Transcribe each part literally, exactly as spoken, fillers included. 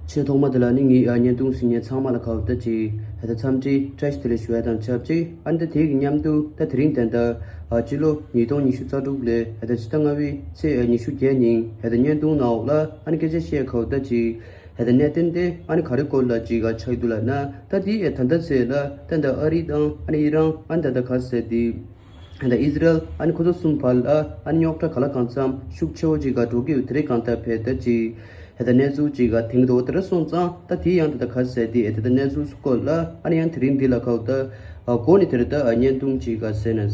ཆེས་ཐོག་མ་དེ་ལ་ནི་ངའི་ཨ་བརྙན་ཐུང་གཟིགས་མཁན་ཚང་མ་ལ་ཁ་བརྡ་ཅིག་ཧེ་ད་འཚམས་འདྲི་བཀྲ་ཤིས་བདེ་ལེགས་ཞུ་ཡ་དང་ཆབས་ཅིག་ཨ་ནི་ད་དེ་གི་མཉམ་དུ་ད་དེ་རིང་དེ་འདྲ་ཨ་སྤྱི་ལོ་ཉིས་སྟོང་ཉི་ཤུ་རྩ་དྲུག་ལོའི་ཧེ་ད་ཕྱི་ཟླ་ལྔ་པའི་ཚེས་ཨ་ཉི་ཤུ་བརྒྱད་ཉིན་ཧེ་ད་བརྙན་ཐུང་ནང་འོག་ལ་ཨ་ནི་སྐད་ཆ་བཤད་ཁ་བརྡ་ཅིག་ཧེ་ད་གནད་དོན་དེ་ཨ་ནི་ག་རེ་སྐོར་ལ་ཅིག་ཨ་ཆགས་འདུག་ལབ་ན། ད་དེ་ཨེ་ད་ལྟ་ཚེས་ལ་ད་ད་ཨ་རི་དང་ཨ་ནི་ཨི་རན་ཨ་ནི་ད་ད་ག་ཟེར་དེ། ད་ཨི་ཟི་རལ་ཨ་ནི་ཁོ་ཚོ་གསུམ་བར་ལ་ཨ་ནི་རྙོག་དྲ་ག་ལ་གང་འཚམ་ཤུགས་ཆེ་བོ་ཅིག་ག་འགྲོ་གི་ཡོད། དེ་རིང་གང་ལྟར་བས་ད་ཅིག་ཧེ་ད་གནས་ཚུལ་ཅིག་ག་དེང་དུ་འོ་དེ་ར་སོང་ཙང་ད་དེ་ཡང་ད་ད་ག་ཟེར་དེ་ཨེ་ད་ད་གནས་ཚུལ་སྐོར་ལ་ཨ་ནི་ཡང་དེ་རིང་འདི་ལ་ཁག་ད་ཨ་གོ་ནི་དེ་ར་ད་ཨ་བརྙན་ཐུང་ཅིག་ག་ཟེར་ན།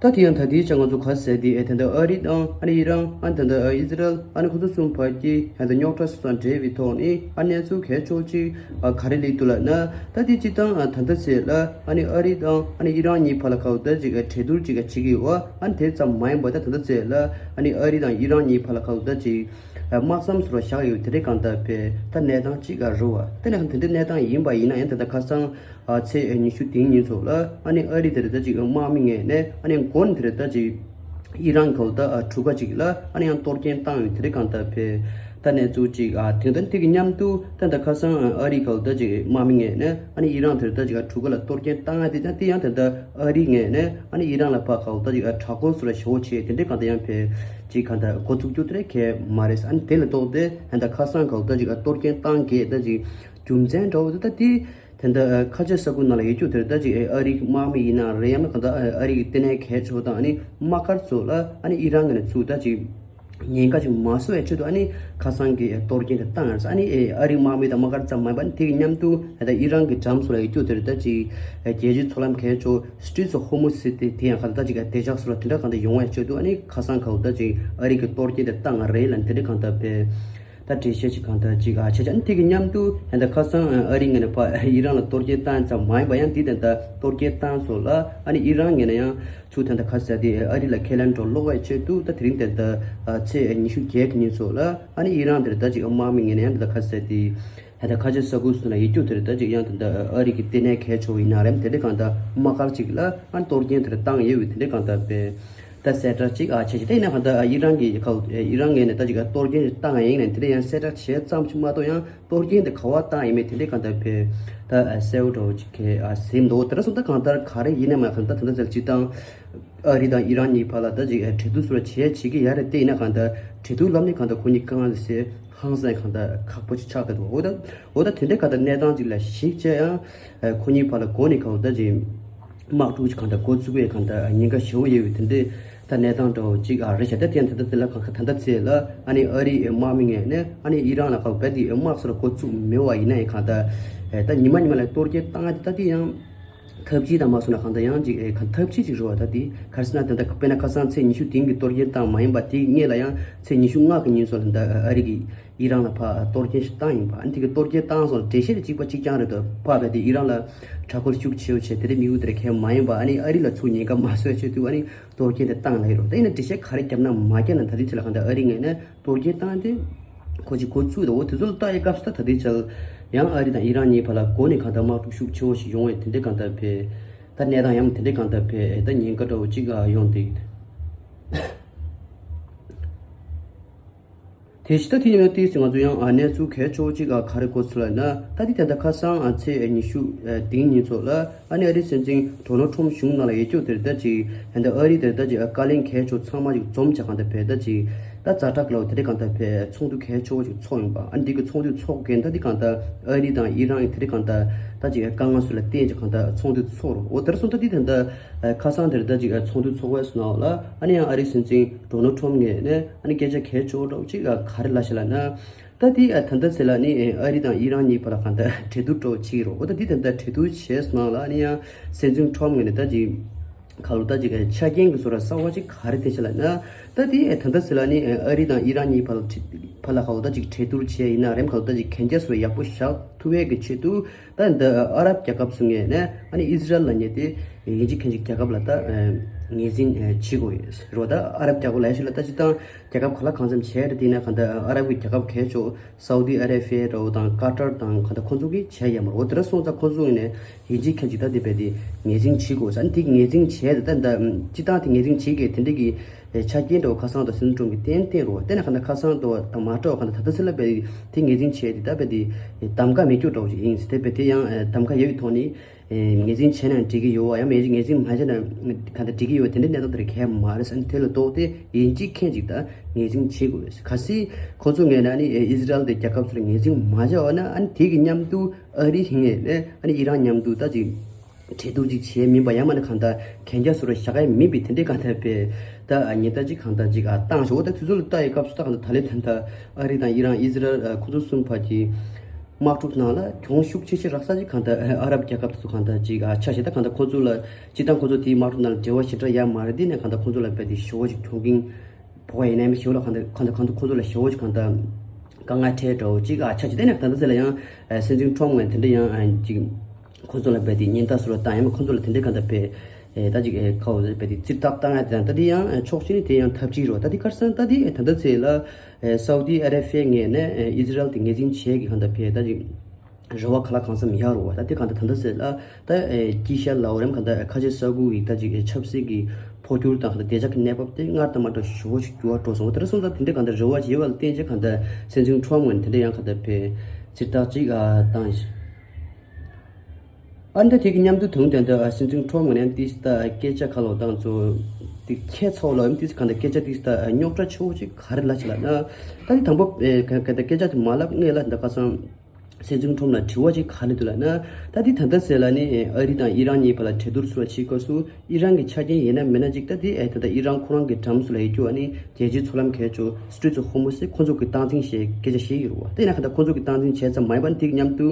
ད་དེ་ཡང་ད་དེའི་ཆ་ང་ཚོ་ག་ཟེར་དེ་ཨེ་ད་ད་ཨ་རི་དང་ཨ་ནི་ཨི་རན་ཨ་ནི་ད་ད་ཨི་ཟི་རལ་ཨ་ནི་ཁོ་ཚོ་གསུམ་བར་གྱི་ཧེ་ད་རྙོག་དྲ་སོགས་དང་འབྲེལ་བའི་ཐོག་ནས་ཨ་གནས་ཚུལ་གལ་ཆེ་བོ་ཅིག་ཨ་ག་རེ་སླེབས་འདུག་ལབ་ན། ད་དེ་སྤྱིར་བཏང་ཨ་ད་ལྟ་ཚེས་ལ་ཨ་ནི་ཨ་རི་དང་ཨ་ནི་ཨི་རན་གཉིས་བར་ལ་ཁག་ད་ཅིག་ཨ་གྲོས་བསྡུར་ཅིག་ཨ་བྱེད་ཀྱི་ཡོད། ཨ་ནི་དེ་ཙམ་མ་ཡིན་པར་ད་ད་ལྟ་ཚེས་ལ་ཨ་ནི་ཨ་རི་དང་ཨི་རན་གཉིས་བར་ལ་ཁག་ད་ཅིག་ཨ་དམག་མཚམས་སུ་ར་བཞག་ཡོད། དེ་རིང་གང་ལྟར་བས་ད་གནས་སྟངས་ཅིག་ཨ་རུ་བ་དེ་ནས་དེ་འདྲའི་གནས་སྟངས་ཡིན་པ་ཡིན་ན་ཡང་ད་ལྟ་ཁ་སང་ཨ་ཚེས་ཉི་ཤུ་དེ་ཉིན་ཚོ་ལ་ཨ་ནི་ཨ་རི་དེར་ད་ཅིག་དམག་མི་ངོས་ནས་ཨ་ནི་མགོ་ནས་དེར་ད་ཅིག་ཨི་རན་གོ་ད་ཨ་གྲུ་ཁ་ཅིག་ལ་ཨ་ནི་ཡང་གཏོར་སྐྱོན་བཏང་ཡོད། དེ་རིང་གང་ལྟར་བས་ད་གནས་ཚུལ་ཅིག་ཨ་དེང་ད་དེ་གི་མཉམ་དུ་ད་ད་ཁ་སང་ཨ་རི་གོ་ད་ཅིག་དམག་མི་ངོས་ནས་ཨ་ནི་ཨི་རན་དེར་ད་ཅིག་ཨ་གྲུ་ཁ་ལ་གཏོར་སྐྱོན་བཏང་ཡ་དེ་ད་དེ་ཡང་ད་ད་ཨ་རི་ངོས་ནས་ཨ་ནི་ཨི་རན་ལ་ཕར་གོ་ད་ཅིག་ཨ་དྲག་རྒོལ་སུ་ལ་ཞོ་བྱས་དེ་འདྲའི་གང་ལྟར་ཡང་བས་ཅིག་གང་ལྟར་འགོ་ཚུགས་རྒྱུ་དེ་རེད་ཁེ་མ་རེད། ཨ་ནི་དེ་ལ་ལྟོས་ཏེ་ད་ད་ཁ་སང་གོ་ད་ཅིག་ཨ་གཏོར་སྐྱོན་བཏང་གས་ད་ཅིག་རྒྱུ་མཚན་འདྲ་བོ་དེ་ད་དེ། དེ་འདྲ་ཁ་ཆེ་ས་ཁུལ་ནང་ལ་ཡོད་རྒྱུ་དེར་ད་ཅིག་ཨ་རིའི་དམག་མི་ཡིན་ན་རེད། ཡང་ན་གང་ལྟར་ཨ་རིའི་ལྟེ་གནས་གལ་ཆེ་བ་དང་ཨ་ནི་དམག་སྒར་ཚོ་ལ་ཨ་ནི་ཨི་རན་གྱི་ནས་ཚུར་ད་ཅིག་ཉེན་ཁ་ཅིག་མ་བཟོ་བའི་ཆེད་དུ་ཨ་ནི་ཁ་སང་གི་གཏོར་སྐྱོན་དེ་བཏང་ཡོད་རེད། ཨ་ནི་ཨ་རིའི་དམག་མི་དང་དམག་སྒར་ཙམ་མ་ཡིན་པ་ཨ་ནི་དེ་གི་མཉམ་དུ་ད་ཨི་རན་གྱི་འགྲམ་ཚོ་ལ་ཡོད་རྒྱུ་དེར་ད་ཅིག་རྒྱལ་སྤྱིའི་མཚོ་ལམ་གལ་ཆེ་Straits of Hormuz ཟེར་དེ་དེ་ཡང་གང་ལྟར་ད་ཅིག་བདེ་འཇགས་སུ་ལ་དེ་འདྲ་གང་ལྟར་ཡོང་བའི་ཆེད་དུ་ཨ་ནི་ཁ་སང་ག་ད་ཅིག་ཨ་རི་གི་གཏོར་སྐྱོན་དེ་བཏང་ང་རེད་ལབ་ནས་དེ་འདྲ་གང་ལྟར་བས། ད་འགྲེལ་བཤད་ཅིག་གང་ལྟར་ཅིག་ཨ་བྱས་ཙང་དེ་གི་མཉམ་དུ་ཧན་ད་ཁ་སང་ཨ་རི་ངོས་ནས་ཕ་ཨི་རན་ལ་གཏོར་སྐྱོན་བཏང་ཙམ་མ་ཡིན་པ་ཡང་དེ་དེ་ད་གཏོར་སྐྱོན་བཏང་སོང་ལ་ཨ་ནི་ཨི་རན་ངོས་ནས་ཡང་ཚུར་ད་ད་ཁ་ཟེར་དེ་ཨ་རི་ལ་ཁས་ལེན་འགྲོ་ལོག་པའི་ཆེད་དུ་ད་དེ་རིང་དེ་ད་ཚེས་ཉི་ཤུ་བརྒྱད་ཀྱི་ཉིན་ཚོ་ལ་ཨ་ནི་ཨི་རན་དེར་ད་ཅིག་དམག་མི་ངོས་ནས་ཡང་ད་ཁ་ཟེར་དེ་ཧན་ད་ཁ་ཆེ་ས་ཁུལ་སུ་ན་ཡོད་རྒྱུ་དེར་ད་ཅིག་ཡང་ད་ཨ་རི་གི་ལྟེ་གནས་གལ་ཆེ་བ་ཡིན་ན་རེད། དེ་འདྲ་གང་ད་དམག་སྒར་ཅིག་ལ་ཨ་ནི་གཏོར་སྐྱོན་དེར་བཏང་ཡོད་པའི་དེ་འདྲ་གང་ད་པས། ད་གསལ་བསྒྲགས་ཅིག་ཨ་བྱས་ཅིག་དེ་ཡིན་ན་གང་ལྟར་ཨ་ཨི་རན་གྱི་ཁ་ཨི་རན་ངོས་ནས་ད་ཅིག་ཨ་གཏོར་སྐྱོན་ཞིག་བཏང་ཡིན་ནས་དེ་འདྲ་ཡང་གསལ་བསྒྲགས་བྱས་ཙམ་ཞིག་མ་གཏོགས་ཡང་གཏོར་སྐྱོན་དེ་ག་བ་བཏང་ཡིན་མིན་དེ་འདྲ་གང་ལྟར་བས་ད་ཨ་གསལ་བོ་འདྲ་བོ་ཅིག་གི་ཨ་ཟིན་འདུག་དེ་འདྲ་སོང་ད་གང་ལྟར་ག་རེ་ཡིན་ན་མ་གང་ལྟར་ད་ལྟ་ཚར་སྤྱིར་བཏང་ཨ་རི་དང་ཨི་རན་གཉིས་བར་ལ་ད་ཅིག་ཨ་གྲོས་བསྡུར་སོགས་བྱས་བྱེད་ཀྱི་ཡ་རེད། དེ་ཡིན་ན་གང་ལྟར་གྲོས་བསྡུར་ལམ་ནས་གང་ལྟར་ཁོ་གཉིས་གང་ལ་ཟེར་ཧང་སང་གང་ལྟར་ཁག་པོ་ཅིག་ཆགས་བསྡད་འདུག་འོ་ད་འོ་ད་དེ་འདྲ་གང་ལྟར་གནས་སྟངས་ཅིག་ལ་གཞིགས་བྱས་ཡང་ཨ་ཁོ་གཉིས་བར་ལ་འགོ་ནས་གང་ལྟར་ཅིག་དམག་འཁྲུག་ཅིག་གང་ལྟར་འགོ་བཙུགས་པའི་གང་ལྟར་ཉེན་ཁ་ཞེ་པོ་ཡོད་པའི་དེ་འདྲའི་ད་གནས་སྟངས་འདྲ་བོ་ཅིག་ཨ་རེད་ཤག་ད་དེ་ཡང་ད་ལྟ་དེ་ལ་གང་ག་ད་ལྟ་ཚེས་ལ་ཨ་ནི་ཨ་རིའི་དམག་མི་ངོས་ནས་ཨ་ནི་ཨི་རན་ལ་གང་བས་དེ་དམག་སོགས་འགོ་བཙུགས་མེད་པ་ཡིན་ན་ཡང་གང་ལྟར་ད་ཉི་མ་ཉི་མ་ལ་གཏོར་སྐྱོན་བཏང་ཡ་དེ་ད་དེ་ཡང་ཐབས་ཇུས་དང་མ་སོང་ན་གང་ལྟར་ཡང་ཅིག་གང་ཐབས་ཇུས་ཅིག་རེད་བ། ད་དེ་ག་རེ་ཟེར་ན་དེ་ད་དཔེར་ན་ཁ་སང་ཚེས་ཉི་ཤུ་དེ་ཉིན་གྱི་གཏོར་སྐྱོན་བཏང་མ་ཡིན་པ་དེའི་སྔོན་ལ་ཡང་ཚེས་ཉི་ཤུ་ལྔ་གི་ཉིན་སོགས་ལ་ད་ཨ་རི་གི་ཨི་རན་ལ་ཕར་གཏོར་སྐྱོན་ཞིག་བཏང་ཡིན་པ། ཨ་ནི་དེ་གི་གཏོར་སྐྱོན་བཏང་སོང་ལ་འགྲེལ་བཤད་དེ་གཅིག་པ་གཅིག་རྐྱང་རེད་དོ། ཕར་བས་དེ་ཨི་རན་ལ་དྲག་རྒོལ་ཤུགས་ཆེ་བོ་བྱས་དེ་རིང་མི་འུ་དེར་ཁེལ་མ་ཡིན་པ། ཨ་ནི་ཨ་རི་ལ་ཚུར་ཉེན་ཁ་མ་བཟོ་བའི་ཆེད་དུ་ཨ་ནི་གཏོར་སྐྱོན་དེ་བཏང་ལ་ཡིན་རོ། ད་ཡིན་ན་འགྲེལ་བཤད་ག་རེ་བརྒྱབ་ན་མ་བརྒྱབ་ན་ད་དེ་ཚོ་ལ་གང་ལྟར་ཨ་རི་ངོས་ནས་གཏོར་སྐྱོན་བཏང་སྟེ་ཁོ་ཅིག་འགོ་བཙུགས་དོ། འོ་དེ་ཚོ་ལ་ལྟ་ཡི་སྐབས་སུ་ད་ད་དེ་ཆ་ལ་ཡང་ཨ་རི་དང་ཨི་རན་གཉིས་བར་ལ་འགོ་ནས་གང་ལྟར་དམག་འཁྲུག་ཤུགས་ཆེ་བོ་ཞིག་ཡོང་བའི་དེ་འདྲའི་གང་ལྟར་བས་ད་གནས་སྟངས་ཡང་དེ་འདྲའི་གང་ལྟར་བས་ད་ཉེན་ཁ་འདྲ་བོ་ཅིག་ཡོང་འདུག་དེ་ཕྱི་ད་དེ་ཡིན་ན་ཏིས་ང་ཚོ་ཡང་ཨ་གནས་ཚུལ་གལ་ཆེ་བོ་གཅིག་ག་ག་རེ་གོ་ཚུལ་ལ་ན་ད་དེ་ད་ལྟ་ཁ་སང་ཨ་ཚེས་ཉི་ཤུ་ཨ་དེ་ཉིན་ཚོ་ལ་ཨ་ནི་ཨ་རིའི་སྲིད་འཛིན་ཌོ་ནལ་ཊམ་གཞུང་ནང་ལ་ཡོད་རྒྱུ་དེར་ད་ཅིག་ད་ཨ་རི་དེར་ད་ཅིག་བཀའ་བློན་གལ་ཆེ་ཚང་མ་ཅིག་འཛོམས་བྱ་གང་ལྟར་བས་ད་ཅིག་ད་ཛ་དྲག་གི་ལོ་དེ་རིང་གང་ལྟར་བས་ཚོགས་འདུ་གལ་ཆེ་བོ་ཅིག་ཚོགས་ཡོང་པ། ཨ་ནི་དེ་གི་ཚོགས་འདུ་ཚོགས་མཁན་ད་དེ་གང་ལྟར་ཨ་རི་དང་ཨི་རན་དེ་རིང་གང་ལྟར་ད་ཅིག་དཀའ་ངལ་སུ་ལ་བརྟེན་ཅིག་གང་ལྟར་ཚོགས་འདུ་ཚོགས་རོགས། འོ་དེར་སོང་ད་དེ་ད་ལྟ་ཁ་སང་དེར་ད་ཅིག་ཚོགས་འདུ་ཚོགས་པའི་སུ་ནང་ལ་ཨ་ནི་ཡང་ཨ་རིའི་སྲིད་འཛིན་ཌོ་ནལ་ཊམ་ངོས་ནས་ཨ་ནི་སྐད་ཆ་གལ་ཆེ་བོ་འདྲ་བོ་ཅིག་ག་རེ་ལབ་ཤག་ལབ་ན། ད་དེ་ཨ་ད་ལྟ་ཚེ་ལ་ནི་ཨ་རི་དང་ཨི་རན་གཉིས་བར་ལ་གང་ལྟར་གྲོས་བསྡུར་འགྲོ་བྱེད་ཀྱི་རོགས། འོ་ད་དེ་ད་ལྟ་གྲོས་བསྡུར་བྱས་སོང་ན་ལ་ནི་ཡང་སྲིད་འཛིན་ཊམ་ངོས་ནས་ད་ཅིག་ག་ལོ་ད་ཅིག་ཆ་རྐྱེན་གྱི་བཟོ་འདྲ་གསར་བ་ཅིག་ག་རེ་དེ་བྱས་ལབ་ན། ད་དེ་ཨ་ད་ལྟ་ཚེ་ལ་ནི་ཨ་རི་དང་ཨི་རན་གཉིས་བར་ལ་བར་ལ་ག་ལོ་ད་ཅིག་གྲོས་བསྡུར་བྱས་ཡིན་ན་རེམ་ག་ལོ་ད་ཅིག་གན་རྒྱ་བཟོ་ཡག་པོ་བཞག་ཐུབ་ཡས་ཀྱི་ཆེད་དུ་ད་འདི་ཨ་རབ་རྒྱལ་ཁབ་ཚོ་ངོས་ནས་ཨ་ནི་ཨི་ཟི་རལ་ལ་ཉེ་དེ་ཡིན་གཅིག་མཁན་གཅིག་རྒྱལ་ཁབ་ལ་ད་ངོས་འཛིན་བྱེད་དགོས་ཡོད་རོགས། ད་ཨ་རབ་རྒྱལ་ཁབ་ལ་ཡ་ཞིག་ལ་ད་ཅིག་དང་། རྒྱལ་ཁབ་ག་ལ་གང་འཚམ་བྱས་རེད། དེ་ན་གང་ལྟར་ཨ་རབ་ཀྱི་རྒྱལ་ཁབ་གལ་ཆེ་སའུ་ཏི་ཨ་རེ་བྷི་ཡ་རོ་དང་ཀ་ཏར་དང་གང་ལྟར་ཁོང་ཚོ་གིས་བྱས་ཡོད་མ་རེད། འོ་དེ་འདྲ་སོང་ཙང་ཁོང་ཚོ་ནས་ཡིན་གཅིག་མིན་གཅིག་ད་དེ་བས་དེ་ངོས་འཛིན་བྱེད་དགོས་ས། ཨ་ནི་དེ་ངོས་འཛིན་བྱས་ད་ད་སྤྱི་བཏང་དེ་ངོས་འཛིན་བྱེད་དགོས་དེ་འདྲ་གི་ཆ་རྐྱེན་འདྲ་བོ་ཁ་སང་དང་སྲིད་འཛིན་ཁྲོམ་གྱིས་གཏན་གཏན་རེད། དེ་ན་གང་ལྟར་ཁ་སང་དང་མ་འདྲ་བ་གང་ལྟར་ད་ལྟ་ཚེ་ལ་བས་དེ་ངོས་འཛིན་བྱས་དེ་ད་བས་དེ་གདམ་ག་མེད་རྒྱུ་འདྲ་བོ་ཞིག་ཡིན་ཟེར། དེ་བས་དེ་ཡང་གདམ་ག་ཡོད་པའི་ཐོག་ནས། ངོས་འཛིན་བྱས་ན་འགྲིག་གི་ཡོད་པ་ཡང་མེད་ཅིག་ངོས་འཛིན་མ་བྱས་ན་ག་འདྲ་འགྲིག་གི་ཡོད་པ་དེ་འདྲའི་གནས་སྟངས་དེར་གལ་མ་རེད་ཟེར་ནས། དེ་ལ་ལྡོག་སྟེ་ཡིན་གཅིག་མིན་གཅིག་ད་ངོས་འཛིན་བྱེད་དགོས་རེད། གལ་སྲིད་ཁོ་ཚོ་ངོས་ནས་ཨ་ནི་ཨི་ཟི་རལ་དེ་རྒྱལ་ཁབ་ཚོར་ངོས་འཛིན་མ་བྱས་པ་ན་ཨ་ནི་དེ་གི་མཉམ་དུ་ཨ་རི་ངོས་ནས་ཨ་ནི་ཨི་རན་མཉམ་དུ་ད་ཅིག་གྲོས་བསྡུར་ཅིག་བྱས་མིན་པ་ཡང་མིན་ན་གང་ལྟར་གན་རྒྱ་བཟོ་རོགས་བཞག་གི་མིན་པའི་དེ་འདྲའི་གང་ལྟར་བས་ད་ཉེན་བརྡ་ཅིག་གང་ལྟར་ཅིག་བཏང་ཞོག་ད་དུས་ཚོད་ལ་ལྟ་ཡི་སྐབས་སུ་ད་གང་ལྟར་ད་ལན་ད་ལྟ་ཨ་རི་དང་ཨི་རན་ཨི་ཟི་རལ་ཁོ་ཚོ་གསུམ་བར་གྱི། དམག་འཁྲུག་ནང་ལ་གྱོང་ཤུགས་ཆེ་ཤོས་རག་ས་ཅིག་གང་ལྟར་ཨ་རབ་རྒྱལ་ཁབ་དེ་ཚོ་གང་ལྟར་ཅིག་ཨ་ཆ་བཞག་ད་གང་ལྟར་ཁོ་ཚོ་ལ་སྤྱི་བཏང་ཁོ་ཚོ་དེའི་དམག་འཁྲུག་ནང་ལ་འབྲེལ་བ་ཞེ་དྲག་ཡོད་མ་རེད། དེ་ནས་གང་ལྟར་ཁོ་ཚོ་ལ་རྦད་དེ་ཞེ་པོ་ཅིག་གྱོང་གུན་ཕོག་ཡིན་ནའི་མི་ཞེ་པོ་ལ་གང་ལྟར་གང་ལྟར་གང་ལྟར་ཁོ་ཚོ་ལ་ཞེ་པོ་ཅིག་གང་ལྟར་དཀའ་ངལ་འཕྲད་འདྲ་བོ་ཅིག་ཨ་ཆ་བཞག་དེ་ནས་ད་ལྟ་ཚེ་ལ་ཡང་སྲིད་འཛིན་ཁྲོམ་ངོས་དེ་འདྲ་ཡང་ཅིག་ཁོ་ཚོ་ལ་རྦད་དེ་ཉེན་བརྡ་བཟོ་རོགས་བཏང་ཡིན་མ་ཁོ་ཚོ་ལ་དེ་འདྲའི་གང་ལྟར་བས། ད་ཅིག་ཁ་འོ་བས་དེ་ཙིར་ཐག་བཏང་ཡ་དེ་དང་ད་དེ་ཡང་ཕྱོགས་གཅིག་ནས་དེ་ཡང་ཐབས་ཅིག་རེད། ད་དེ་ཁར་སང་ད་དེ་ད་ལྟ་ཚེ་ལ་སའུ་ཏི་ཨ་རེ་ཕི་ཡ་ངོས་ནས་ཨི་ཟི་རལ་དེ་ངོས་འཛིན་བྱས་ཀྱི་གང་ལྟར་བས་ད་ཅིག་རེ་བ་ག་ལ་གང་འཚམ་ཡོད་རེད་བ། ད་དེ་གང་ལྟར་ད་ལྟ་ཚེ་ལ་ད་དཀྱིལ་ཤར་ལ་འོ་རེམ་གང་ལྟར་ཁ་ཆེ་ས་ཁུལ་གྱི་ད་ཅིག་ཆབ་སྲིད་ཀྱི་འཕོ་འགྱུར་དང་གང་ལྟར་བདེ་འཇགས་ཀྱི་གནས་བབ་དེ་སྔར་དང་མ་འདྲ་ཞེ་པོ་ཞིག་འགྱུར་བ་འགྲོ་སོང་བ། ད་སོང་ཙང་དེ་འདྲའི་གང་ལྟར་རེ་བ་ཡོད་པ་ལ་བརྟེན་བྱས་གང་ལྟར་སྲིད་འཛིན་ཁྲོམ་ངོས་ནས་དེ་འདྲའི་ཡང་གང་ལྟར་བས་ཙིར་ཐག་ཅིག་བཏང་ཞིང་། ཨ་ནི་ད་དེ་གི་མཉམ་དུ་དུང་དེ་འདྲ་སྲིད་འཛིན་ཁྲོམ་ངོས་ནས་ཏིས་ད་སྐད་ཆ་ཁ་ལོ་དང་ཚོ་ཏི་ཁྱད་ཚོགས་ལ་ཨམ་ཏིས་གང་ལྟར་སྐད་ཆ་ཏིས་ད་རྙོག་དྲ་ཆེ་བོ་ཅིག་ག་རེ་ལ་ཅིག་ལ་ན། ད་དེ་དང་པོ་ག་ག་ད་སྐད་ཆ་དེ་མ་ལབ་སྔོན་ལ་ད་ཁ་སང་སྲིད་འཛིན་ཁྲོམ་ལ་དྲི་བ་ཅིག་ག་རེ་འདུག་ལ་ན། ད་དེ་ད་ལྟ་ཟེར་ལ་ནི་ཨ་རི་དང་ཨི་རན་གཉིས་བར་ལ་གྲོས་བསྡུར་སུ་ལ་ཕྱིན་སྐབས་སུ་ཨི་རན་གྱི་ཆ་རྐྱེན་ཡིན་ན་མིན་ན་ཅིག་ད་དེ་ཨེ་ད་ད་ཨི་རན་ཁོ་རང་གི་འགྲམ་སུ་ལ་ཡོད་རྒྱུ་ཨ་ནི་རྒྱལ་སྤྱིའི་མཚོ་ལམ་གལ་ཆེ་Straits of Hormuz ཁོ་ཚོ་གི་སྟངས་འཛིན་བྱེད་སྐད་ཆ་བཤད་ཡོད་རེད་བ། དེ་ཡིན་ན་ག་ད་ཁོ་ཚོ་གི་སྟངས་འཛིན་བྱས་ཙམ་མ་ཡིན་པ་ནི་དེ་གི་མཉམ་དུ།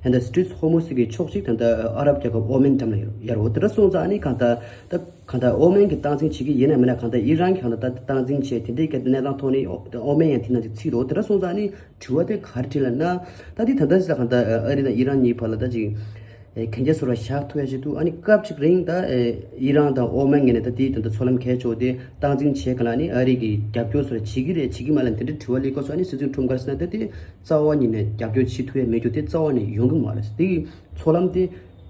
ཧན་ད་Straits of Hormuz གི་ཕྱོགས་གཅིག་ད་ལྟ་ཨ་རབ་རྒྱལ་ཁབ་ཨོ་མན་འགྲམ་ལ་ཡོད་རེད་བ། དེ་འདྲ་སོང་ཙང་ཨ་ནི་གང་ལྟར་ད་གང་ལྟར་ཨོ་མན་གྱི་སྟངས་འཛིན་བྱེད་ཀྱི་ཡིན་ན་མིན་ན་གང་ལྟར་ཨི་རན་གྱི་གང་ལྟར་ད་སྟངས་འཛིན་བྱས་དེ་འདྲའི་གི་གནས་སྟངས་ཐོག་ནས་ཨོ་ཨོ་མན་ཡང་དེ་ནང་གི་ཚིག་རེད་བ། དེ་འདྲ་སོང་ཙང་ཨ་ནི་དྲི་བ་དེ་ག་རེ་དྲིས་ལབ་ན། ད་དེ་ད་ལྟ་ཟེར་གང་ལྟར་ཨ་རི་དང་ཨི་རན་གཉིས་བར་ལ་ད་ཅིག་གན་རྒྱ་བཟོ་ར་བཞག་ཐུབ་ཡ་ཞིག་འདུག་ཨ་ནི་སྐབས་ཅིག་རིང་ད་ཨི་རན་དང་ཨོ་མན་ངོས་ནས་ད་དེའི་ད་ལྟ་མཚོ་ལམ་གལ་ཆེ་བ་དེ་སྟངས་འཛིན་བྱས་ག་ལ་ནི་ཨ་རི་གི་རྒྱབ་སྐྱོར་བཟོ་ར་བྱེད་ཀྱི་རེད་བྱེད་ཀྱི་མ་རེད་དེ་འདྲའི་དྲི་བ་སླེབས་སྐབས་སུ་ཨ་ནི་སྲིད་འཛིན་ཁྲོམ་ག་རེ་ཟེར་ན་ད་དེ། རྩ་བ་ཉིད་ནས་རྒྱབ་སྐྱོར་བྱེད་ཐུབ་ཡ་མེད་རྒྱུ་དེ་རྩ་བ་ནས་ཡོང་གི་མ་རེད། དེ་གི་མཚོ་ལམ་དེ་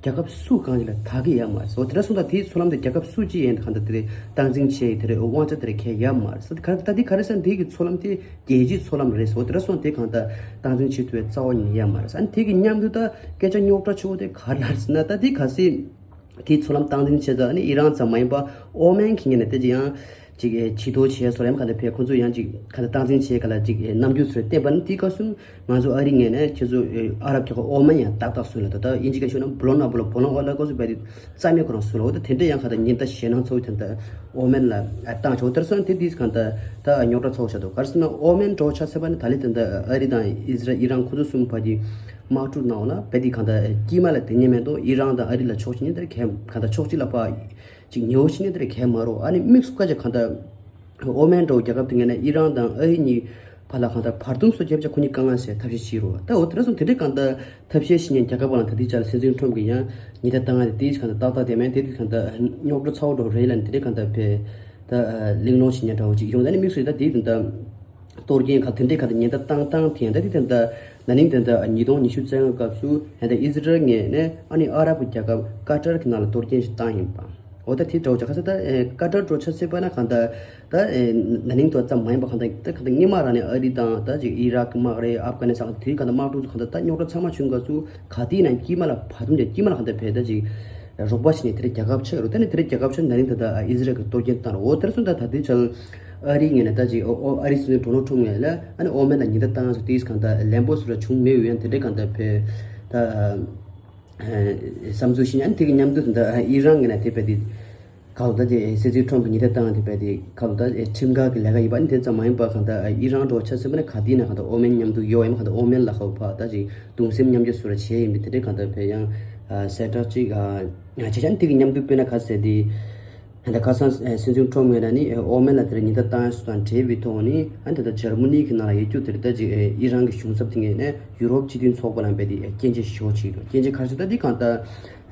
རྒྱལ་ཁབ་སུ་གང་ཞིག་ལ་བདག་གི་ཡོད་མ་རེད། འོ་དེ་འདྲ་སོང་ཙང་དེའི་མཚོ་ལམ་དེ་རྒྱལ་ཁབ་སུ་ཅིག་ཡིན་གང་ལྟར་དེ་རེད་སྟངས་འཛིན་བྱེད་ཡ་དེ་རེད་དབང་ཆ་དེ་རེད་གལ་ཡོད་མ་རེད། ད་ག་ད་དེ་ག་རེ་ཟེར་ན་དེ་གི་མཚོ་ལམ་དེ་རྒྱལ་སྤྱིའི་མཚོ་ལམ་རེད། འོ་དེ་འདྲ་སོང་དེ་གང་ལྟར་སྟངས་འཛིན་བྱེད་ཐུབ་ཡ་རྩ་བ་ཉིད་ནས་ཡོད་མ་རེད། ཨ་ནི་དེ་གི་མཉམ་དུ་ད་སྐད་ཆ་རྙོག་དྲ་ཆེ་བོ་དེ་ག་རེ་ལ་རེད་ཟེར་ན་ད་དེ་གལ་སྲིད། དེའི་མཚོ་ལམ་སྟངས་འཛིན་བྱས་ཙང་ཨ་ནི་ཨི་རན་ཙམ་མ་ཡིན་པར་ཨོ་མན་གྱི་ངོས་ནས་དེ་ཅི་ཡང་ཅིག་ཇུས་གཏོགས་བྱས་སོང་ཡང་ག་འདི་བས་ཁོང་ཚོ་ཡང་ཅིག་ག་འདི་སྟངས་འཛིན་བྱས་ག་ལ་ཅིག་རྣམ་འགྱུར་ཚོར་བསྟན་པ་ནི་དེའི་སྐབས་སུ་ང་ཚོ་ཨ་རི་ངོས་ནས་ཁྱེད་ཚོ་ཨ་རབ་རྒྱལ་ཁབ་ཨོ་མན་ཡང་ཏག་ཏག་སུན་ལ་ད་ལྟ་དབྱིན་ཇི་སྐད་ཤོད་ན་བློ་ན་བློ་བློ་ཨོ་ལ་སྐབས་སུ་བས་དེ་རྩ་མེད་ཁོ་རང་སུན་ལ་འོ་ད་དེ་འདྲ་ཡང་ག་འདི་ཉེན་བརྡ་ཞེད་སྣང་ཚ་བོ་དེ་འདྲ་ཨོ་མན་ལ་བཏང་ཆོག་དེར་སོང་དེ་དུས་ག་འདི་ད་རྙོག་དྲ་ཚ་བོ་བྱ་དོ་ག་རེ་ཟེར་ན་ཨོ་མན་འགྲོ་ཆ་ཚེ་པ་ནི་ད་ལི་དེ་འདྲ་ཨ་རི་དང་ཨི་ཟི་རལ་ཨི་རན་ཁོ་ཚོ་གསུམ་བར་གྱི་དམག་འཁྲུག་ནང་ལ་བས་དེ་ག་འདི་དཀྱིལ་མ་ལ་དེ་ཉེན་མེད་དོ་ཨི་རན་དང་ཨ་རི་ལ་ཕྱོགས་གཅིག་ནས་དེར་གས་ག་འདི་ཕྱོགས་གཅིག་ལ་ཕ། ཅིག་ཉེ་བོ་ཞིག་ནས་དེར་གས་མ་རོ། ཨ་ནི་དམིགས་སུ་བཀར་ཅིག་གང་ལྟར་ཨོ་མན་འདྲ་བོ་རྒྱལ་ཁབ་དེ་ངས་ན་ཨི་རན་དང་ཨ་རི་གཉིས་བར་ལ་གང་ལྟར་བར་འདུམ་སོགས་བརྒྱབ་ཅིག་ཁོ་གཉིས་དཀའ་ངལ་སེལ་ཐབས་ཤེས་བྱེད་རོ། ད་འོ་དེ་འདྲ་སོང་དེ་འདྲའི་གང་ལྟར་ཐབས་ཤེས་ཤིག་ནས་རྒྱལ་ཁབ་བར་ལ་ད་ལྟའི་ཆར་སྲིད་འཛིན་ཁྲོམ་གྱིས་ཡང་ཉེན་བརྡ་བཏང་ཡ་དེ་དེའི་གང་ལྟར་ཏག་ཏག་དེ་མེད་དེ་དུས་གང་ལྟར་རྙོག་དྲ་ཚ་བོ་འདྲ་བོ་རེད་ལ་དེ་འདྲའི་གང་ལྟར་བས་ད་གླེང་སློང་བྱེད་ཉན་འདྲ་བོ་ཅིག་ཡོང་ད་ནི་དམིགས་སུ་ད་དེའི་གང་ལྟར་གཏོར་སྐྱོན་ག་དེ་འདྲའི་གང་ལྟར་ཉེན་བརྡ་བཏང་བཏང་དེ་ཡང་ད་དེ་དེ་འདྲ་ན་ནིང་དེ་འདྲ་ཉིས་སྟོང་ཉི་ཤུ་རྩ་ལྔ་སྐབས་སུ་ཡང་ད་ཨི་ཟི་རལ་ངོས་ནས་ཨ་ནི་ཨ་རབ་ཀྱི་རྒྱལ་ཁབ་ཀ་ཏར་གྱི་ནང་ལ་གཏོར་སྐྱོན་ཞིག་བཏང་ཡིན་པ། འོ་ད་དེ་འདྲ་བོ་ཅིག་ཁ་ས་ད་ཀ་ཏར་འདྲ་བོ་ཆ་སྲིད་པ་ན་གང་ལྟར་ད་ན་ནིང་དུ་ཙམ་མ་ཡིན་པ་གང་ལྟར་ད་གང་ལྟར་སྔོན་མ་རང་ནས་ཨ་རི་དང་ད་ཅིག་ཨི་རག་གི་དམག་རེད་ཨབ་གྷ་ནི་སི་ཐན་དེའི་གང་ལྟར་དམག་འཁྲུག་ཚོ་གང་ལྟར་ད་རྙོག་དྲ་ཚང་མ་བྱུང་སྐབས་སུ་ག་དེའི་ནང་དཀྱིལ་མ་ལ་བར་འདུམ་བྱས་དཀྱིལ་མ་ལ་གང་ལྟར་བས་ད་ཅིག་རོགས་པ་བྱས་ནས་དེ་འདྲ་རྒྱལ་ཁབ་ཆགས་ཡོད་རེད། ད་ནི་དེ་འདྲ་རྒྱལ་ཁབ་ཆགས་ན་ནིང་ད་ལྟ་ཨི་ཟི་རལ་གྱི་གཏོར་སྐྱོན་བཏང་རེད། འོ་དེར་སོང་ད་ད་ལྟའི་ཆར་ཨ་རིའི་ངོས་ནས་ད་ཅིག་ཨོ་ཨོ་ཨ་རིའི་སྲིད་འཛིན་ཌོ་ནལ་ཊམ་ངོས་ལ་ཨ་ནི་ཨོ་མན་ལ་ཉེན་བརྡ་བཏང་སོང་དེས་གང་ལྟར་ལན་པོ་སུ་ལ་བྱུང་མེད་འོས་ཡང་དེ་འདྲའི་གང་ལྟར་བས་ད་བསམ་ཚུལ་ཤེས་ཉན་དེ་གི་མཉམ་དུ་ད་ཨི་རན་ངོས་ནས་དེ་བས་དེ་ག་ལ་ད་དེ་སྲིད་འཛིན་ཊམ་གྱི་ཉེན་བརྡ་བཏང་དེ་བས་དེ་ག་ལ་ད་ཁྲིམས་འགལ་གྱི་ལས་ཀ་ཡིན་པ་ནི་དེ་ཙམ་མ་ཡིན་པ་གང་ལྟར་ཨི་རན་འགྲོ་ཆ་སྲིད་པ་ནི་ག་དེའི་ནང་གང་ལྟར་ཨོ་མན་མཉམ་དུ་ཡོད་ཡིན་པ་གང་ལྟར་ཨོ་མན་ལ་ཧ་བ་ད་ཅིག་གདུང་སེམས་མཉམ་སྐྱེད་སུ་ལ་བྱས་ཡིན་པས་དེ་འདྲའི་གང་ལྟར་བས་ཡང་གསལ་བསྒྲགས་ཅིག་བྱས་ཅན་དེ་གི་མཉམ་དུ་དཔེར་ན་ག་ཟེར་དེ། ད་ཁ་སང་སྲིད་འཛིན་ཊམ་ངོས་ནས་ནི་ཨོ་མན་ལ་དེར་ཉེན་བརྡ་བཏང་ཡ་སོགས་དང་འབྲེལ་བའི་ཐོག་ནས་ཨ་ནི་ད་ལྟ་འཇར་མ་ནི་གི་ནང་ལ་ཡོད་རྒྱུ་དེར་ད་ཅིག་ཨི་རན་གྱི་གཞུང་ཚབ་དེ་ངོས་ནས་ཡུ་རོབ་སྤྱི་མཐུན་ཚོགས་པ་ལ་འབད་དེ་སྐྱོན་བརྗོད་ཞུ་བ་བྱས་འདུག་སྐྱོན་བརྗོད་ག་རེ་ཟེར་ད་འདི་གང་ལྟར་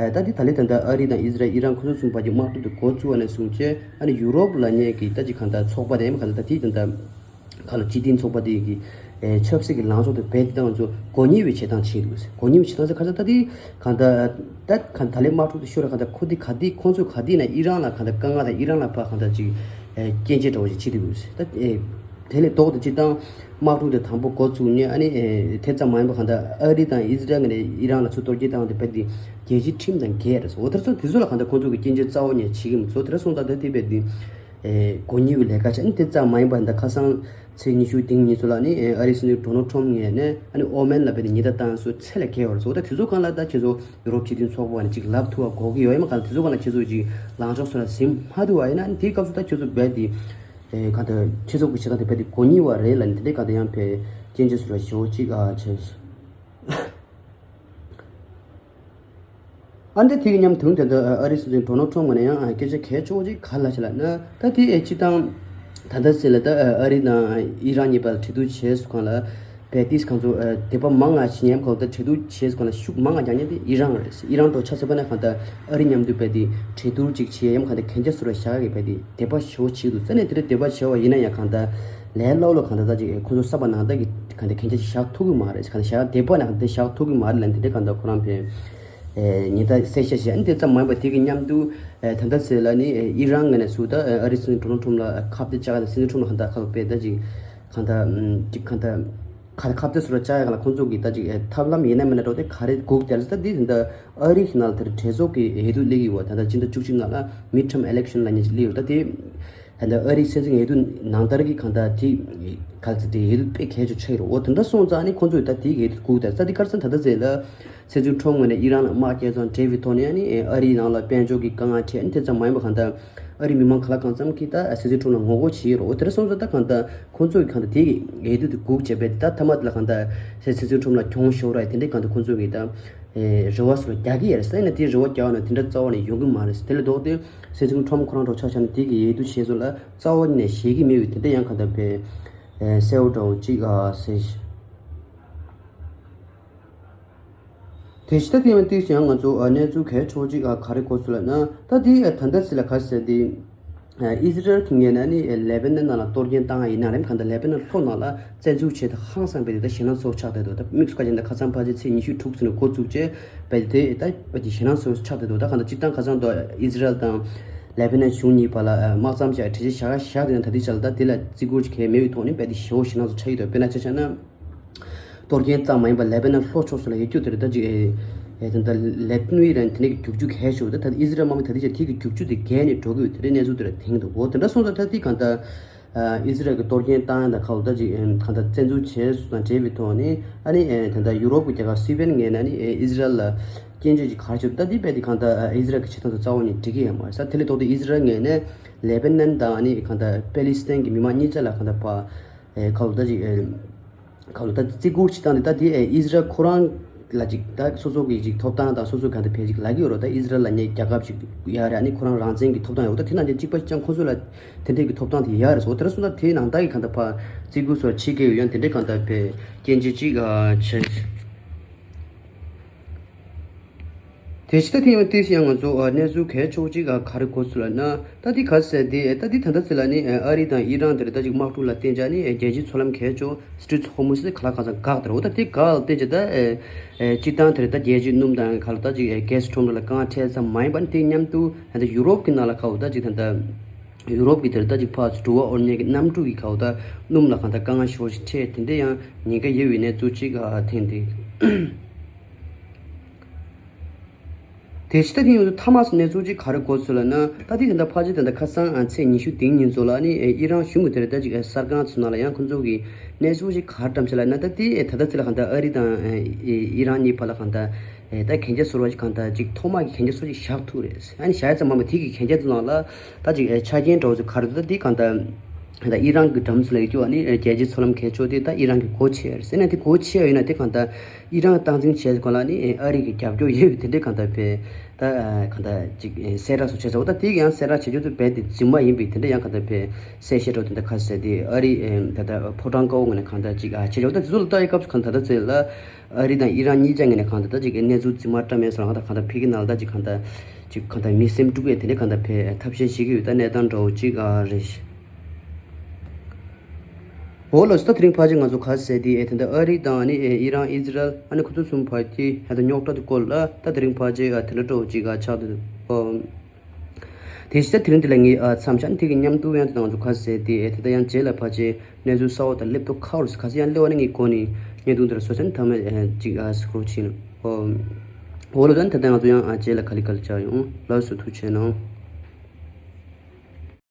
ད་འདི་ད་ལི་ད་ལྟ་ཨ་རི་དང་ཨི་ཟི་རལ་ཨི་རན་ཁོ་ཚོ་གསུམ་བར་གྱི་དམག་འཁྲུག་དེ་འགོ་བཙུགས་པ་ནས་བཟུང་བྱས་ཨ་ནི་ཡུ་རོབ་ལ་ཉེ་གི་ད་ཅིག་གང་ལྟར་ཚོགས་པ་དེ་ཡིན་གང་ལྟར་ད་དེ་ད་ལྟ། ཁ་ལོ་སྤྱི་མཐུན་ཚོགས་པ་དེ་གི་ཨེ་ཆབ་སྲིད་ཀྱི་ལངས་ཕྱོགས་དེ་རྦད་དེ་ང་ཚོ་མགོ་རྙིག་པའི་བྱེད་སྟངས་བྱེད་འདུག་མགོ་རྙིག་པའི་བྱེད་སྟངས་ཟེར་ཁ་ཚ་ད་དེ་གང་ལྟར་ད་གང་ད་ལན་དམག་འཁྲུག་དེ་ཤོར་ར་གང་ལྟར་ཁོ་དེ་ག་དེ་ཁོང་ཚོས་ག་དེ་ན་ཨི་རན་ལ་གང་ལྟར་དཀའ་ངལ་དང་ཨི་རན་ལ་ཕར་གང་ལྟར་ཅིག་ཨེ་སྐྱོན་བརྗོད་འདྲ་བོ་ཞིག་བྱེད་འདུག་ད་ཨེ་དེ་ལས་ལྡོག་ཏུ་སྤྱི་བཏང་དམག་འཁྲུག་དེ་དང་པོ་འགོ་བཙུགས་ནས་ཨ་ནི་ཨེ་དེ་ཙམ་མ་ཡིན་པ་གང་ལྟར་ཨ་རི་དང་ཨི་ཟི་རལ་ངོས་ནས་ཨི་རན་ལ་ཚུར་གཏོར་རྒོལ་བཏང་སྟེ་རྦད་དེ་རྒྱལ་སྤྱིའི་ཁྲིམས་དང་འགལ་རེད་སོང་། འོ་དེར་སོང་དེ་ཚོ་ལ་གང་ལྟར་ཁོང་ཚོ་གི་སྐྱོན་བརྗོད་རྩ་བ་ནས་བྱེད་ཀྱི་མི་འདུག་དེར་སོང་ཙང་ད་དེ་རྦད་དེ། ཨེ་མགོ་རྙིག་པའི་ལས་ཀ་བྱས་ནས་དེ་ཙམ་མ་ཡིན་པར་ད་ཁ་སང་ཚེས་ཉི་ཤུ་རྩ་གཉིས་ཉིན་ཚོ་ལ་ནི་ཨ་རིའི་སྲིད་འཛིན་ཌོ་ནལ་ཊམ་ངོས་ནས་ཨ་ནི་ཨོ་མན་ལ་ཕེབས་ཏེ་ཉིན་ལྟར་བཏང་སོང་ཚད་ལས་བརྒལ་བར་སོང་། ད་དེ་ཚོ་སྒང་ལ་ད་ཁྱེད་ཚོ་ཡུ་རོབ་སྤྱི་མཐུན་ཚོགས་པ་ནས་ཅིག་ལབ་ཐུབ་པ་དགོས་ཀྱི་ཡོད་ཡ་མ་གང་དེ་ཚོ་སྒང་ལ་ཁྱེད་ཚོ་ཅིག་ལངས་ཕྱོགས་སུ་ལ་ཟིན་མ་ཐུབ་པ་ཡིན་ན་ཨ་ནི་དེའི་སྐབས་སུ་ད་ཁྱེད་ཚོ་རྦད་དེ་ཨེ་གང་ལྟར་སྤྱི་ཚོགས་ཀྱི་བྱེད་སྟངས་དེ་རྦད་དེ་མགོ་རྙིག་པ་རེད་ལབ་ནས་དེ་འདྲའི་གང་ལྟར་ཡང་ཕེབས་སྐྱོན་བརྗོད་སུ་ལ་ཞོག་ཅིག་ཨ་བྱས། ཨ་འདི་དེ་གི་མཉམ་དུ་དེ་ལྟར་ཨ་རིའི་སྲིད་འཛིན་ཌོ་ནལ་ཊམ་ངོས་ནས་ཡང་སྐད་ཆ་གལ་ཆེ་བོ་ཅིག་ག་རེ་ལབ་ཤག་ལབ་ན། ད་དེ་ཨེ་སྤྱི་བཏང་ད་ལྟ་ཟེར་ལ་ད་ཨ་རི་དང་ཨི་རན་གཉིས་བར་ལ་གྲོས་བསྡུར་བྱས་སུ་གང་ལ་བལ་ཏིས་གང་ཚོ་དད་པ་མང་ང་བྱེད་མཁན་གང་ལྟར་གྲོས་བསྡུར་བྱས་སུ་གང་ལ་ཤུགས་མང་ང་རྒྱག་མཁན་དེ་ཨི་རན་རེད། ཨི་རན་དང་ཆབ་སྲིད་པ་ན་གང་ལྟར་ཨ་རི་མཉམ་དུ་བལ་ཏི་གྲོས་བསྡུར་ཅིག་བྱེད་ཡ་མ་གང་ལྟར་གན་རྒྱ་ཟུར་བ་བཞག་གི་བལ་ཏི་དད་པ་ཞེ་བོ་བྱེད་འདུག་ཟེར་ནས་དེ་འདྲ་དད་པ་བྱས་པ་ཡིན་ན་ཡང་གང་ལྟར་ལས་སླ་བོ་ལ་གང་ལྟར་ད་ཅིག་ཁོ་ཚོ་བསམ་པ་ནང་ལྟར་གི་གང་ལྟར་གན་རྒྱ་ཅིག་བཞག་ཐུབ་གི་མ་རེད། གང་ལྟར་བཞག་དད་པ་ན་གང་ལྟར་བཞག་ཐུབ་གི་མ་རེད་ལབ་ནས་དེ་འདྲ་གང་ལྟར་ཁོ་རང་ཕེབས། ཨེ་ཉིན་ལྟར་གསལ་བཤད་བྱས། ཨ་ནི་དེ་ཙམ་མ་ཡིན་པར་དེ་གི་མཉམ་དུ་ཨེ་ད་ལྟ་ཟེར་ལ་ནི་ཨེ་ཨི་རན་ངོས་ནས་སུ་ད་ཨེ་ཨ་རིའི་སྲིད་འཛིན་ཌོ་ནལ་ཊམ་ལ་ཁ་གཏད་བཅག་ག་དང་སྲིད་འཛིན་ཊམ་ལ་གང་ལྟར་ཁ་ལོ་པས་ད་ཅིག་གང་ལྟར་ཅིག་གང་ལྟར་ཁ་ཁ་གཏད་སུ་ར་བཅག་ཡ་གང་ལ་ཁོང་ཚོ་གི་ད་ཅིག་ཨེ་ཐབས་ལམ་ཡིན་ན་མིན་ན་འགྲོ་དེ་ག་རེ་སྒུག་བསྡད་ཟེར། ད་འདི་ད་ལྟ་ཨ་རི་གི་ནང་ལ་དེར་གྲོས་ཚོགས་ཀྱི་འོས་བསྡུ་སླེབས་ཀྱི་ཡོད། ད་ལྟ་སྤྱི་ཟླ་བཅུ་གཅིག་ནང་ལ་མིཌ་ཊམ་ཨི་ལེག་ཤན་ལབ་མཁན་ཅིག་སླེབས་ཡོད། ད་དེ་ད་ལྟ་ཨ་རིའི་སྲིད་འཛིན་འོས་བསྡུ་ནང་ལྟར་གྱི་གང་ལྟར་དེ་ག་ཚོད་དེ་འོས་བསྡུ་དཔེ་གལ་ཆེ་ཆགས་ཡོད་རེད། འོ་དེ་འདྲ་སོང་ཙང་ནི་ཁོང་ཚོས་ད་དེ་གི་འོས་བསྡུ་སྒུག་བསྡད་ས་དེ་ག་རེ་ཟེར་ན་ད་ལྟ་ཟེར་ལ་སྲིད་འཛིན་ཊམ་ངོས་ནས་ཨི་རན་ལ་དམག་རྒྱག་ཚང་འབྲེལ་བའི་ཐོག་ནས་ནི་ཨ་རིའི་ནང་ལ་དཔལ་འབྱོར་གྱི་དཀའ་ངལ་འཕྲད། ཨ་ནི་དེ་ཙམ་མ་ཡིན་པ་གང་ལྟར་ཨ་རིའི་མི་མང་གང་ལ་གང་འཚམ་གྱིས་ད་སྲིད་འཛིན་ཊམ་ལ་ངོ་རྒོལ་བྱས་ཡོད་རེད། འོ་དེ་འདྲ་སོང་ཙང་ད་གང་ལྟར་ཁོང་ཚོ་གི་གང་ལྟར་དེ་གི་འོས་བསྡུ་དེ་སྒུག་བྱས་པས་ད་མཐའ་མ་དེ་ལ་གང་ལྟར་སྲིད་འཛིན་ཊམ་ལ་གྱོང་ཤོར་ར་དེ་འདྲའི་གང་ལྟར་ཁོང་ཚོ་གི་ད་ཨེ་རེ་བ་སོགས་རྒྱག་གི་ཡོད་རེད་ཟེར་ན་དེ་རེ་བ་རྒྱག་ན་དེ་འདྲ་རྩ་བ་ནས་ཡོང་གི་མ་རེད། དེ་ལས་ལྡོག་སྟེ་སྲིད་འཛིན་ཊམ་ཁོ་རང་འགྲོ་ཆ་ཆ་ནས་དེ་གི་འོས་བསྡུ་བྱས་སོང་ལ་རྩ་བ་ནས་ཞེད་ཀྱི་མེད་པའི་དེ་འདྲ་ཡང་གང་ལྟར་བས་ཨེ་གསལ་བོ་འདྲ་བོ་གཅིག་ཨ་ཟེར། དེ་ཕྱི་ད་དེ་ཡང་ཏིས་ཡང་ང་ཚོ་ཨ་གནས་ཚུལ་གལ་ཆེ་བོ་གཅིག་ཨ་ག་རེ་གོ་ཚུལ་ལབ་ན། ད་དེ་ཨ་ད་ལྟ་ཟེར་ལ་ག་ཟེར་དེ་ཨ་ཨི་ཟི་རལ་གྱི་ངོས་ནས་ནི་ཨ་ལེ་བྷ་ནན་ནང་ལ་གཏོར་སྐྱོན་བཏང་ཡ་ཡིན་ན་རེད། གང་ལྟར་ལེ་བྷ་ནན་ལྷོ་ནང་ལ་བཙན་འཛུལ་བྱས་ཏེ་ཧང་སངས་པའི་དེ་ད་ཞེད་སྣང་ཚ་བོ་ཆགས་བསྡད་འདུག་ད་དམིགས་སུ་བཀར་བྱས་ན་ཁ་སང་ཕལ་ཆེར་ཚེས་ཉི་ཤུ་དྲུག་ཚུན་ནས་འགོ་བཙུགས་རྗེས་བས་དེ་ད་བས་དེ་ཞེད་སྣང་ཚ་བོ་ཆགས་བསྡད་འདུག་ད་གང་ལྟར་སྤྱིར་བཏང་ཁ་སང་དུ་ཨི་ཟི་རལ་དང་ལེ་བྷ་ནན་གཞུང་གཉིས་བར་ལ་ཨ་དམག་མཚམས་བཞག་གྲོས་ཆོད་བཞག་བཞག་དེ་ན་ད་ལྟའི་ཆ་ལ་ད་དེ་ལ་བརྩི་བཀུར་གྱི་གལ་མེད་པའི་ཐོག་ནས་བས་དེ་ཞེ་བོ་ཞེད་སྣང་ཚ་བོ་ཆགས་ཡོད་འདུག་དཔེར་ན་ཆ་བཞག་ན། གཏོར་སྐྱོན་ཙམ་མ་ཡིན་པར་ལེ་བྷ་ནན་ལྷོ་ཕྱོགས་སུ་ལ་ཡོད་རྒྱུ་དེ་རེད། ད་ཅིག་ཨེ་ཨེ་ད་ལྟ་ལེ་ཏན་ཝི་རན་དེ་ནས་ཀྱི་རྒྱུག་ཆུ་གས་ཤོག་ད་ད་ཨི་ཟི་རལ་དམག་མི་ད་ལྟ་ཅིག་དེ་གི་རྒྱུག་ཆུ་དེ་རྒས་ནས་འགྲོ་གི་ཡོད་དེ་རེད། གནས་ཚུལ་དེ་ར་དེང་འདུག་འོ་དེ་འདྲ་སོང་ཙང་ད་དེ་གང་ལྟར་ཨ་ཨི་ཟི་རལ་གི་གཏོར་སྐྱོན་བཏང་ཡ་ད་ཁ་འོ་ད་ཅིག་ཨེ་གང་ལྟར་བཙན་འཛུལ་བྱས་སུ་དང་འབྲེལ་བའི་ཐོག་ནས་ཨ་ནི་ཨེ་ད་ལྟ་ཡུ་རོབ་ཀྱི་རྒྱལ་ཁབ་སི་པེན་ངོས་ནས་ནི་ཨེ་ཨི་ཟི་རལ་ལ་སྐྱོན་བརྗོད་ཅིག་ག་རེ་བྱེད་འདུག་ད་དེ་བས་དེ་གང་ལྟར་ཨ་ཨི་ཟི་རལ་གི་བྱེད་སྟངས་དེ་རྩ་བ་ནས་འགྲིག་གི་ཡོད་མ་རེད་ས། དེ་ལས་ལྡོག་སྟེ་ཨི་ཟི་རལ་ངོས་ནས་ལེ་བྷ་ནན་དང་ཨ་ནི་གང་ལྟར་པེ་ལི་སི་ཐན་གྱི་མི་མང་གཉིས་ཆ་ལ་གང་ལྟར་ཕར། ཨེ་ཁ་ལོ་ད་ཅིག་ཨེ་ཁ་ལོ་ད་བརྩི་བཀུར་བྱེད་སྟངས་དེ་ད་དེ་ཨེ་ཨི་ཟི་རལ་ཁོ་རང་ལ་ཅིག་ད་སོ་སོ་གི་ཅིག་ཐོབ་ཐང་དང་སོ་སོ་གང་དེ་ཕལ་ཅིག་ལབ་ཀྱི་ཡོད་རེད། ད་ཨི་ཟི་རལ་ལབ་མཁན་རྒྱལ་ཁབ་ཅིག་ཡོད་རེད། ཨ་ནི་ཁོ་རང་རང་བཙན་གྱི་ཐོབ་ཐང་ཡོད། ད་དེ་ནང་བཞིན་གཅིག་པ་གཅིག་རྐྱང་ཁོ་ཚོ་ལ་དེ་འདྲས་ཀྱི་ཐོབ་ཐང་དེ་ཡོད་རེད་སོ། དེ་ར་སོང་ད་དེ་ནང་ད་གི་གང་ལྟར་ཕར་བརྩི་བཀུར་སོགས་བྱེད་ཀྱི་ཡོད། ཡང་དེ་འདྲས་གང་ལྟར་ཕར་སྐྱོན་བརྗོད་ཅིག་ཨ་བྱས། དེ་ཕྱི་ད་ཐེངས་ཡང་ཏིས་ཡང་ང་ཚོ་ཨ་གནས་ཚུལ་གལ་ཆེ་བོ་གཅིག་ཨ་ག་རེ་གོ་ཚུལ་ལབ་ན། ད་འདི་ག་ཟེར་དེ་ད་འདི་ད་ལྟ་ཚེ་ལ་ནི་ཨ་རི་དང་ཨི་རན་དེར་ད་ཅིག་དམག་འཁྲུག་ལ་བརྟེན་བྱས་ནི་རྒྱལ་སྤྱིའི་མཚོ་ལམ་གལ་ཆེ་བོ་སི་ཊྲེཊ་ཧོར་མུ་ཛི་ག་ལ་གང་ཚང་བཀག་དེ་རེད། འོ་ད་དེ་ག་ལ་བརྟེན་བྱས་ད་སྤྱིར་བཏང་དེར་ད་རྒྱལ་སྤྱིའི་སྣུམ་དང་ག་ལ་ད་ཅིག་གྷེ་སི་ཁྲོམ་ར་ལ་དཀའ་ངལ་འཕྲད་ཙམ་མ་ཡིན་པ་ནི་དེ་མཉམ་དུ་ད་ཡུ་རོབ་ཀྱི་ནང་ལ་ག་འོ་ད་ཅིག་ད་ད་ཡུ་རོབ་ཀྱི་དེར་ད་ཅིག་ཕར་འགྲོ་བ་དབོར་གནས་ཀྱི་གནམ་གྲུ་གི་ག་འོ་ད་སྣུམ་ལ་གང་ད་དཀའ་ངལ་ཞེ་པོ་ཞིག་འཕྲད་དེ་འདྲ་ཡང་ཉེན་ཁ་ཡོད་པའི་གནས་ཚུལ་ཅིག་ཐེངས་འདི། དེ་ཕྱི་ད་ཐེངས་ཡོད་དུ་ཐ་མ་སི་གནས་ཚུལ་ཅིག་ག་རེ་གོ་ཚུལ་ལབ་ན། ད་དེ་ག་འདྲ་ཕལ་ཆེར་དེ་འདྲ་ཁ་སང་ཚེས་ཉི་ཤུ་རྩ་གཉིས་ཉིན་ཚོ་ལ་ནི་ཨི་རན་གཞུང་གི་དེར་ད་ཅིག་གསར་ཁང་ཚོ་ནང་ལ་ཡང་ཁོང་ཚོ་གི་གནས་ཚུལ་ཅིག་ག་རེ་བཀྲམ་ཤག་ལབ་ན། ད་དེ་ད་ལྟ་ཚེ་ལ་གང་ལྟར་ཨ་རི་དང་ཨི་རན་གཉིས་བར་ལ་གང་ལྟར་ད་གན་རྒྱ་ཟུར་པ་ཅིག་གང་ལྟར་ཅིག་ཐོག་མ་གི་གན་རྒྱ་ཟུར་ཅིག་བཞག་ཐུབ་རེད། ཨ་ནི་བཞག་ཡ་ཙམ་མ་མ་དེ་གི་གན་རྒྱ་ཚོ་ནང་ལ་ད་ཅིག་ཆ་རྐྱེན་འདྲ་བོ་ཚོ་ག་རེ་འདུག་ད་དེ་གང་ལྟར། ད་ཨི་རན་གྱི་འགྲམ་ཚོ་ལ་ཡོད་རྒྱུ་བ་ནི་རྒྱལ་སྤྱིའི་མཚོ་ལམ་གལ་ཆེ་བ་དེ་ད་ཨི་རན་གྱི་སྒོ་ཕྱེ་ཡོད་རེད་ཟེར་ན། དེ་སྒོ་ཕྱེ་ཡོད་ན་དེ་གང་ལྟར་ཨི་རན་སྟངས་འཛིན་བྱས་སྒང་ལ་ནི་ཨ་རི་གི་རྒྱབ་སྐྱོར་ཡོད་དེ་འདྲའི་གང་ལྟར་བས་ད་གང་ལྟར་ཅིག་གསལ་བསྒྲགས་སུ་བྱས་ཚར་བ། ད་དེ་ཡང་གསལ་བསྒྲགས་བྱེད་རྒྱུ་དེ་རྦད་དེ་རྫུན་མ་ཡིན་པའི་དེ་འདྲ་ཡང་གང་ལྟར་བས་གསལ་བཤད་འགྲོ་དེ་འདྲ་ཁ་གསལ་དེ་ཨ་རི་ད་ལྟ་ཕོ་བྲང་དཀར་པོ་ངོས་ནས་གང་ལྟར་ཅིག་བྱེད་ཆོག་ད་དེ་ཚོ་ལ་ལྟ་ཡི་སྐབས་སུ་གང་ལྟར་ད་ཚེ་ལ་ཨ་རི་དང་ཨི་རན་གཉིས་ཆ་ངོས་ནས་གང་ལྟར་ད་ཅིག་གནས་ཚུལ་རྫུན་མ་བཀྲམ་མེད་སོང་ལ་གང་ལྟར་གང་ལྟར་ཕ་གི་ནང་ལ་ད་ཅིག་གང་ལྟར་ཅིག་གང་ལྟར་མི་སེམས་དཀྲུག་ཡས་དེ་འདྲའི་གང་ལྟར་བས་ཐབས་ཤེས་བྱེད་ཀྱི་ཡོད་ད་གནས་སྟངས་འདྲ་བོ་ཅིག་རེད། འོ་ལགས་སོ། ད་དེ་རིང་ཕལ་ཆེར་ང་ཚོ་ག་ཟེར་དེ་ཨེ་དེ་འདྲ་ཨ་རི་དང་ཨ་ནི་ཨེ་ཨི་རན་ཨི་ཟི་རལ་ཨ་ནི་ཁོ་ཚོ་གསུམ་བར་གྱི་ཨེ་ད་རྙོག་དྲ་དེ་སྐོར་ལ་ད་དེ་རིང་ཕལ་ཆེར་ཨ་དེ་འདྲ་འདྲ་བོ་ཅིག་ཨ་ཆགས་འདུག་ཨོ། དེ་བཞིན་དེ་རིང་འདི་ལ་ངས་ཨ་མཚམས་བཞག་ནས་དེ་གི་མཉམ་དུ་ཡང་དེ་ང་ཚོ་ག་ཟེར་དེ་ཨེ་དེ་ད་ཡང་རྗེས་ལ་ཕལ་ཆེར་གནས་ཚུལ་གསར་བ་དང་སླེབས་དུས་ཁ་བར་སུ་ག་ཟེར་ཡང་སླེབས་པ་ནི་ངས་གོ་ནས་བརྙན་ཐུང་དེ་ལ་བཟོ་ཚན་མཐའ་མ་ཨེ་ཅིག་ཨ་སྐོར་ཕྱིན་ནས་ཨོ། འོ་ལགས་སོ། ད་ད་ང་ཚོ་ཡང་ཨ་རྗེས་ལ་ག་ལེ་ག་ལེ་བྱ་ཡོང་། ལགས་སོ། ཐུགས་རྗེ་གནང་།